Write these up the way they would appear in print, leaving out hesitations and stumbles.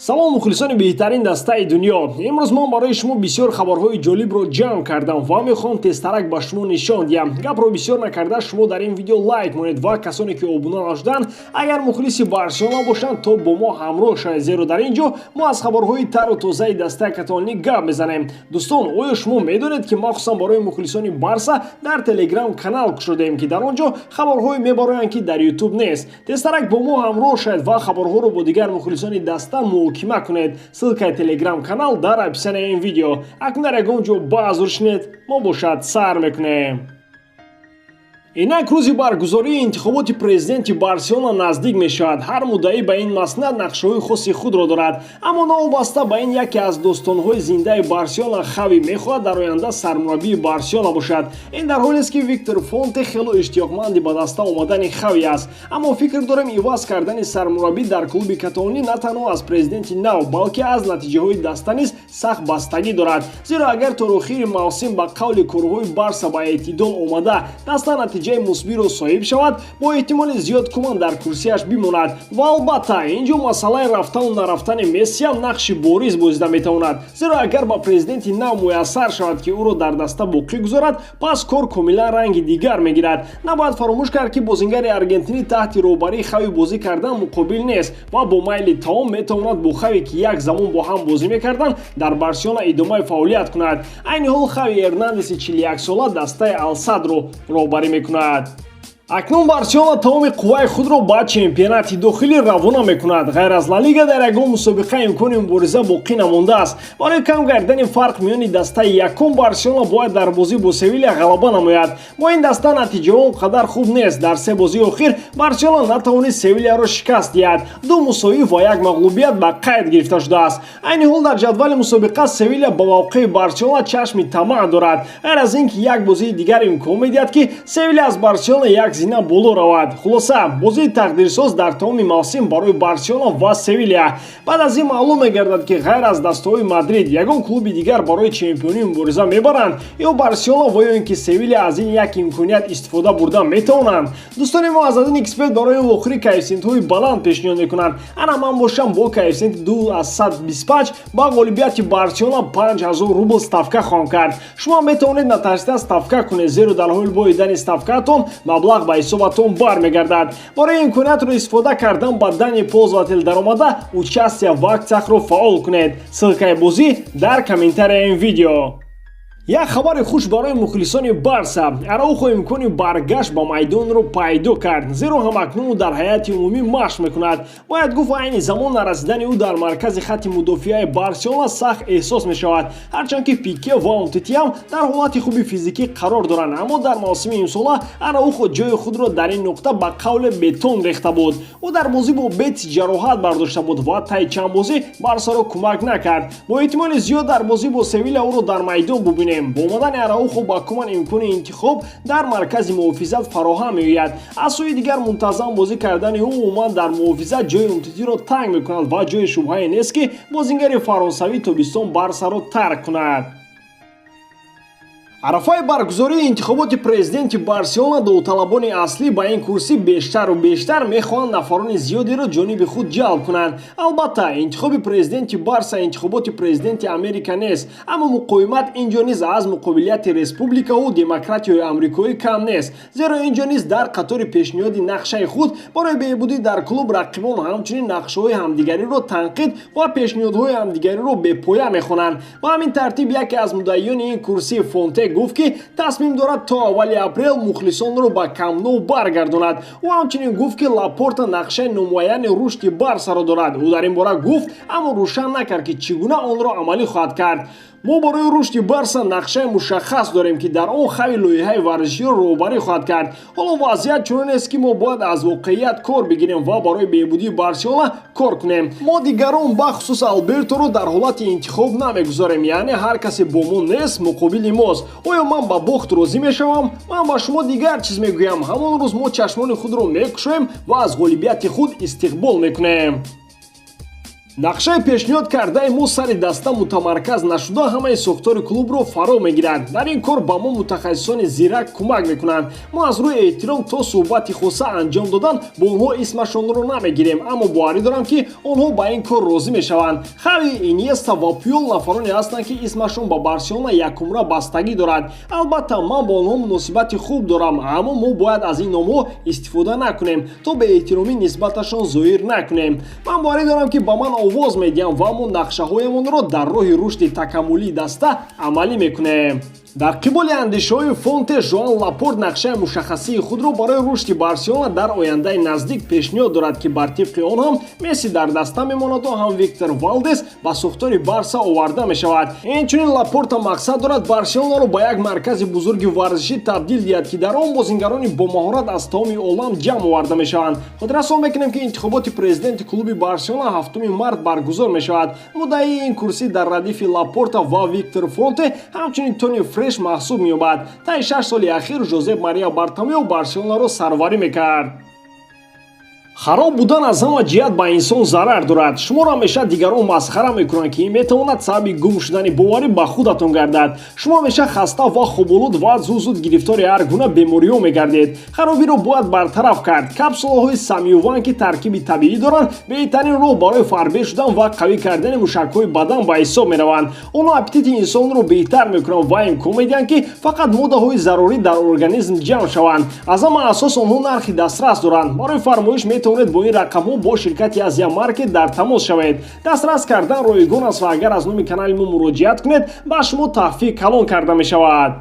Салом, мухлисони беҳтарин дастаи дунё! Имрӯз ман барои шумо бисёр хабарҳои ҷолибро ҷамъ кардам ва мехоҳам тезтарак ба шумо нишон диҳам. Гапро бисёр накарда, шумо дар ин видео лайк монед ва касоне ки обуна нашуданд, агар мухлиси Барселона бошанд, то бо мо ҳамроҳ шавед, зеро дар ин ҷо мо аз хабарҳои тару тозаи дастаи каталонӣ гап мезанем. Дӯстон, оё шумо медонед, ки махсусан барои мухлисони Барса дар Телеграм канал кушодаем, ки дар он ҷо хабарҳое мебароянд, ки дар Ютуб нест? Тезтарак бо мо ҳамроҳ шавед ва хабарҳоро бо дигар мухлисони даста муҳокима кунед. Ссылкаи Телеграм канал дар описанияи ин видео. Акнун дар ягон ҷо баъзур шинед, мо бошад сар мекунем. Инак рӯзи баргузории интихоботи президенти Барселона наздик мешавад. Ҳар муддаӣ ба ин маснад нақшаҳои хоси худро дорад, аммо новобаста ба ин, яке аз достонҳои зиндаи Барселона, Хави, мехоҳад дар оянда сармураббии Барселона бошад. Ин дар ҳолест, ки Виктор Фонте хело иштиёқманди ба даста омадани Хави аст. Аммо фикр дорем, иваз кардани сармураббӣ дар клуби каталонӣ на танҳо аз президенти нав, балки аз натиҷаҳои даста низ сахт бастагӣ дорад, зеро агар то охири мавсим ба қавли корҳои Барса ба эътидол омада, даста натиҷаи мусбиро соҳиб шавад, бо эҳтимоли зиёд Куман дар курсиаш бимонад. Ва албатта, ин ҷо масъалаи рафтану нарафтани Мессиам нақши бориз бозида метавонад, зеро агар ба президенти нав муяссар шавад, ки ӯро дар даста боқӣ гузорад, пас кор комилан ранги дигар мегирад. Набояд фаромӯш кард, ки бозингари аргентинӣ таҳти роҳбарии Хави бозӣ кардан муқобил нест ва бо майли таом метавонад бо Хави, ки як замон бо ҳам бозӣ мекарданд, дар Барселона идомаи фаъолият кунад. Айни ҳол Хави Эрнандеси 41-сола дастаи Алсадро роҳбарӣ мекунад. Акнун Барселона тамоми қувваи худро ба чемпионати дохилӣ равона мекунад. Ғайр аз Ла Лига дар ягон мусобиқа имкони мубориза боқӣ намондааст. Барои кам гардани фарқ миёни дастаи якум, Барселона бояд дар бозӣ бо Севилия ғалаба намояд. Бо ин даста натиҷаҳо он қадар хуб нест. Дар се бозии охир Барселона натавонист Севилияро шикаст диҳад: ду мусовӣ ва як мағлубият ба қайд гирифта шудааст. Айни ҳол дар ҷадвали мусобиқа Севилия ба мавқеи Барселона чашми тамаъ дорад. Ғайр аз ин ки як бозии дигар имкон медиҳад, ки Севилия аз Барселона як зина боло равад. Хулоса, бозии тақдирсоз дар тамоми мавсим барои Барселона ва Севилия. Баъд аз ин маълум мегардад, ки ғайр аз дастаҳои Мадрид ягон клуби дигар барои чемпионӣ мубориза мебаранд ё Барселона ва ё ин ки Севилия аз ин як имконият истифода бурда метавонанд. Дӯстони мо аз 1xBet барои вохӯрӣ коэффисиентҳои баланд пешниҳод мекунанд. Ана ман бошам, бо коэффисиенти 2,25 ба ғолибияти Барселона 5000 рубл ставка хоҳам кард. Шумо метавонед натарсида ставка кунед, зеро дар ҳоли боидани ставкаатон маблағ ба ҳисобатон бармегардад. Барои имкониятро истифода кардан ба данные пользователя даромада, «Участие в акциях»-ро фаъол кунед. Ссылкаи бозӣ дар комментарияи ин видео. Як хабари хуш барои мухлисони Барса: Араухо имкони баргашт ба майдонро пайдо кард, зеро ҳамакнун ӯ дар ҳайати умумӣ машқ мекунад. Бояд гуфт, айни замон нарасидани ӯ дар маркази хатти мудофиаи Барселона сахт эҳсос мешавад. Ҳарчанд ки Пике ва Умтитиам дар ҳолати хуби физикӣ қарор доранд, аммо дар мавсими имсола Араухо ҷои худро дар ин нуқта ба қавле бетон рехта буд. Ӯ дар бозӣ бо Бетис ҷароҳат бардошта буд ва таи чанд бозӣ Барсаро кӯмак накард. Бо эҳтимоли зиёд дар бозӣ бо Севилия ӯро дар майдон бубинем. Бо омадани Араухо ба Куман имкони интихоб дар маркази муҳофизат фароҳам меояд. Аз сӯи дигар, мунтазам бозӣ кардани ӯ умуман дар муҳофизат ҷои Умтитиро танг мекунад ва ҷои шубҳае нест, ки бозингари фаронсавӣ тобистон Барсаро тарк кунад. Арафаи баргузории интихоботи президенти Барселона довталабони аслӣ ба ин курсӣ бештару бештар мехоҳанд нафарони зиёдеро ҷониби худ ҷалб кунанд. Албатта, интихоби президенти Барса интихоботи президенти Америка нест, аммо муқовимат ин ҷо низ аз муқобилияти республикаву демократияи амрикоӣ кам нест, зеро ин ҷо низ дар қатори пешниҳоди нақшаи худ барои беҳбудӣ дар клуб, рақибон ҳамчунин нақшаҳои ҳамдигариро танқид ва пешниҳодҳои ҳамдигариро бепоя мехонанд. Ба ҳамин тартиб, яке аз муддаиёни ин курсӣ, Фонте, гуфт, ки тасмим дорад то аввали апрел мухлисонро ба Камп Ноу баргардонад. Ӯ ҳамчунин гуфт, ки Лапорта нақшаи номуайяни рушди Барсаро дорад. Ӯ дар ин бора гуфт, аммо рӯшан накард, ки чӣ гуна онро амалӣ хоҳад кард. Мо барои рушди Барса нақшаи мушаххас дорем, ки дар он Хави лоиҳаи варзиширо роҳбарӣ хоҳад кард. Ҳоло вазъият чунин аст, ки мо бояд аз воқеият кор бигирем ва барои беҳбудии Барселона кор кунем. Мо дигарон, бахусус Алберторо, дар ҳолати интихоб намегузорем, яъне ҳар касе бо мо нест, муқобили мост. Оё ман ба бохт розӣ мешавам? Ман ба шумо дигар чиз мегӯям: ҳамон рӯз мо чашмони худро мекушоем ва аз ғолибияти худ истиқбол мекунем. Нақшаи пешниҳод кардаи мо сари даста мутамарказ нашуда, ҳамаи сохтори клубро фаро мегирад. Дар ин кор ба мо мутахассисони зирак кӯмак мекунанд. Мо аз рӯи эҳтиром то суҳбати хоса анҷом додан бо онҳо исмашонро намегирем, аммо боварӣ дорам, ки онҳо ба ин кор розӣ мешаванд. Хави, Иньеста ва Пуёл нафароне ҳастанд, ки исмашон ба Барселона якумра бастагӣ дорад. Албатта, ман бо онҳо муносибати хуб дорам, аммо мо бояд аз ин номҳо истифода накунем, то беэҳтиромӣ нисбаташон зоҳир накунем. Ман боварӣ дорам, ки ба ман овоз медиҳам ва мо нақшаҳоямонро дар роҳи рушди такаммулии даста амалӣ мекунем. Дар қиболи андешаҳои Фонте, Жоан Лапорт нақшаи мушаххасии худро барои рушди Барселона дар ояндаи наздик пешниҳод дорад, ки бар тибқи он ҳам Месси дар даста мемонаду ҳам Виктор Валдес ба сохтори Барса оварда мешавад. Инчунин Лапорта мақсад дорад Барселонаро ба як маркази бузурги варзишӣ табдил диҳад, ки дар он бозингарони бомаҳорат аз тамоми олам ҷамъ оварда мешаванд. Хотиррасон мекунем, ки интихоботи президенти клуби Барселона 7 март баргузор мешавад. Муддаии ин курсӣ дар радифи Лапорта ва Виктор Фонте ҳамчунин Тони Фреш маҳсуб меёбад. Таи 6 соли ахир Жозеп Мария Бартомео Барселонаро сарварӣ мекард. Хароб будан аз ҳама ҷиҳат ба инсон зарар дорад. Шуморо ҳамеша дигарон масхара мекунанд, ки ин метавонад сабаби гум шудани боварӣ ба худатон гардад. Шумо ҳамеша хаста ва хоболуд ва зуд зуд гирифтори ҳар гуна бемориҳо мегардед. Харобиро бояд бартараф кард. Капсулаҳои Самюван, ки таркиби табиӣ доранд, беҳтарин роҳ барои фарбеҳ шудан ва қавӣ кардани мушакҳои бадан ба ҳисоб мераванд. Онҳо аппетити инсонро беҳтар мекунанд ва имкон медиҳанд, ки фақат моддаҳои зарурӣ дар организм ҷамъ шаванд. Аз ҳама асос, онҳо нархи дастрас доранд. Барои фармоиш метавонед бо ин рақамҳо бо ширкати Азия Маркет дар тамос шавед. Дастрас кардан ройгон аст ва агар аз номи канали мо муроҷиат кунед, ба шумо тахфиф калон карда мешавад.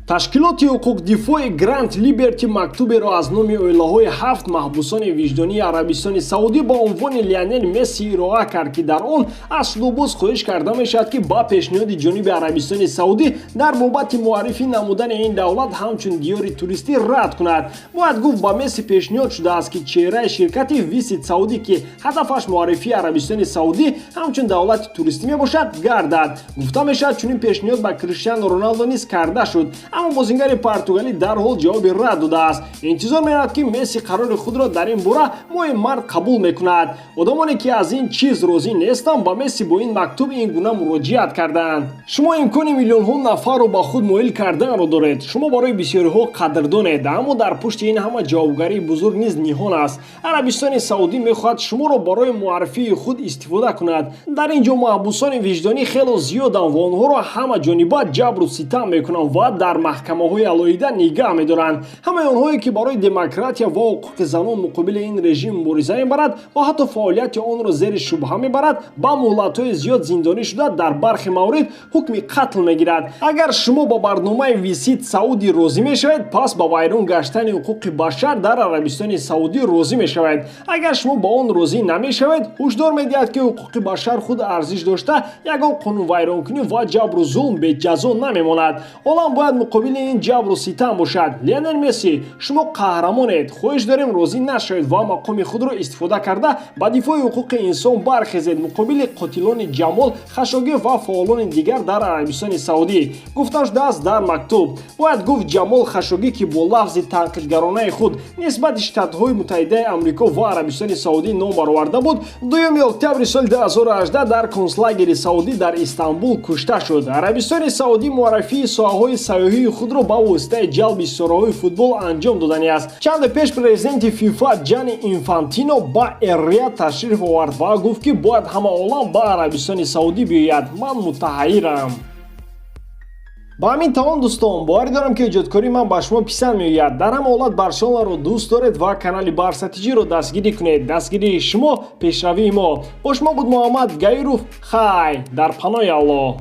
Ташкилоти ҳуқуқдифои Грант Либерти мактуберо аз номи оилаҳои ҳафт маҳбусони виҷдонии Арабистони Саудӣ ба унвони Лионел Месси ироа кард, ки дар он аз судубоз хоҳиш карда мешавад, ки ба пешниҳоди ҷониби Арабистони Саудӣ дар бобати муаррифӣ намудани ин давлат ҳамчун диёри туристӣ рад кунад. Бояд гуфт, ба Месси пешниҳод шудааст, ки чеҳраи ширкати Висит Саудӣ, ки ҳадафаш муаррифии Арабистони Саудӣ ҳамчун давлати туристӣ мебошад, гардад. Гуфта мешавад, чунин пешниҳод ба Криштиану Роналдо низ карда шуд, аммо бозингари португалӣ дарҳол ҷавоби рад додааст. Интизор меравад, ки Месси қарори худро дар ин бора моҳи март қабул мекунад. Одамоне, ки аз ин чиз розӣ нестанд, ба Месси бо ин мактуб ин гуна муроҷиат карданд: «Шумо имкони миллионҳо нафарро ба худ моил карданро доред. Шумо барои бисёриҳо қадрдонед, аммо дар пушти ин ҳама ҷавобгарии бузург низ ниҳон аст. Арабистони Саудӣ мехоҳад шуморо барои муаррифии худ истифода кунад. Дар ин ҷо маҳбусони виҷдонӣ хело зиёданд ва онҳоро ҳама ҷониба ҷабру ситам мекунанд ва дар маҳкамаҳои алоҳида нигаҳ медоранд. Ҳамаи онҳое, ки барои демократия ва ҳуқуқи занон муқобили ин режим мубориза мебарад ва ҳатто фаъолияти онро зери шубҳа мебарад, ба муҳлатҳои зиёд зиндонӣ шуда, дар бархе маврид ҳукми қатл мегирад. Агар шумо ба барномаи Висит Саудӣ розӣ мешавед, пас ба вайрон гаштани ҳуқуқи башар дар Арабистони Саудӣ розӣ мешавед. Агар шумо ба он розӣ намешавед, ҳушдор медиҳад, ки ҳуқуқи башар худ арзиш дошта, ягон қонунвайронкунӣ ва ҷабру зулм беҷазо намемонад. Олам бояд муқобили ин ҷабру ситам бошад. Лионел Месси, шумо қаҳрамонед. Хоҳиш дорем, розӣ нашавед ва мақоми худро истифода карда, ба дифои ҳуқуқи инсон бархезед муқобили қотилони Ҷамол Хашогӣ ва фаъолони дигар дар Арабистони Саудӣ», гуфта шудааст дар мактуб. Бояд гуфт, Ҷамол Хашогӣ, ки бо лафзи танқидгаронаи худ нисбати Штатҳои Муттаҳидаи Амрико ва Арабистони Саудӣ ном бароварда буд, 2 октябри соли 2018 дар конслагери Саудӣ дар Истанбул кушта шуд. Арабистони Саудӣ муаррифии соҳаҳои сайёҳии худро ба воситаи ҷалби ситораҳои футбол анҷом доданиаст. Чанде пеш президенти ФИФА Ҷани Инфантино ба Эррияд ташриф овард ва гуфт, ки бояд ҳама олам ба Арабистони Саудӣ биёяд. Ман мутаҳайирам. Ба ҳамин тамом, дӯстон. Боварӣ дорам, ки эҷодкории ман ба шумо писанд меояд. Дар ҳама ҳолат Барселонаро дӯст доред ва канали Барса Тиҷиро дастгирӣ кунед. Дастгирии шумо пешравии мо. Бо шумо буд Муҳаммад Гаиров. Хай, дар паноҳи Аллоҳ.